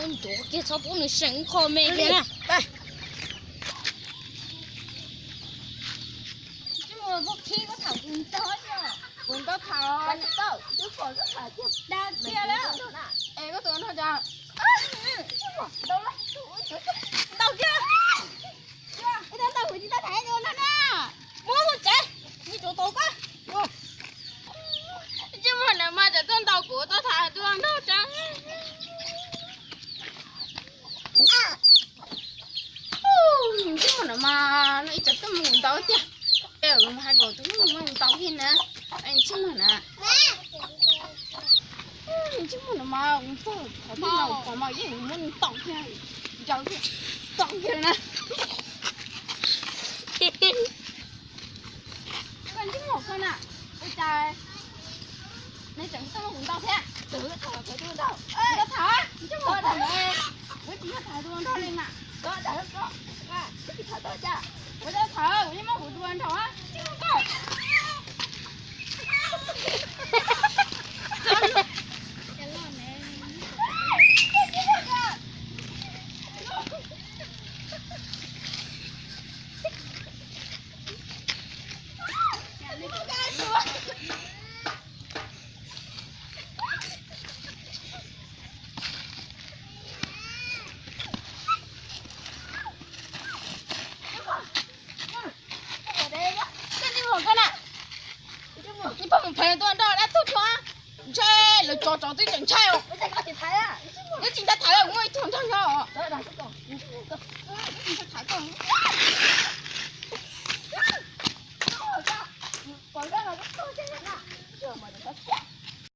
Ntuav kiag txhob pub nws seem qho me kiag na. Tsis muaj, muaj khib koj tham kuv nrog xwb. Kuv ntaus tham os. Tsis tau, twb pom koj tham kiag dag kiag lawm. Es koj tus nrog cas? Ntau kiag. Ib tug ntau kuv tsis tau tham tus nrog na. Muab mus tsev, mus tsuav tus koj. Tsis muaj na mas tseem tuaj ntaus kuv, tau tham tus nrog tsev. Tsis muaj na mas no ib txwm tuaj mus ntaus tiag. Es hais kom tus muaj mus ntaus kiag na. Tsis muaj na. Tsis muaj na mas mus txog qhov twg los pom mas yeej muab ntaus kiag, ntaus kiag, ntaus kiag na. Koj ntsej muag koj na, ua cas neb tseem tuaj muab kuv ntaus thiab? Tsis tau tham, tsis tau tham, tsis tau tham, kuv tsis tau tham tus nrog li mas. Koj tsis tham tau cas? Kuv tsis tau tham, kuv yeej muab kuv tus nrog tsis muaj koj. Koj ntsej muag koj na, neb pheej mus phem tuaj nrog dab tuag tuag, ntshai lawv tso tsov twb tseem ntshai os. Neb tsis nco tham lawm, muaj ib tug nrog nyob os.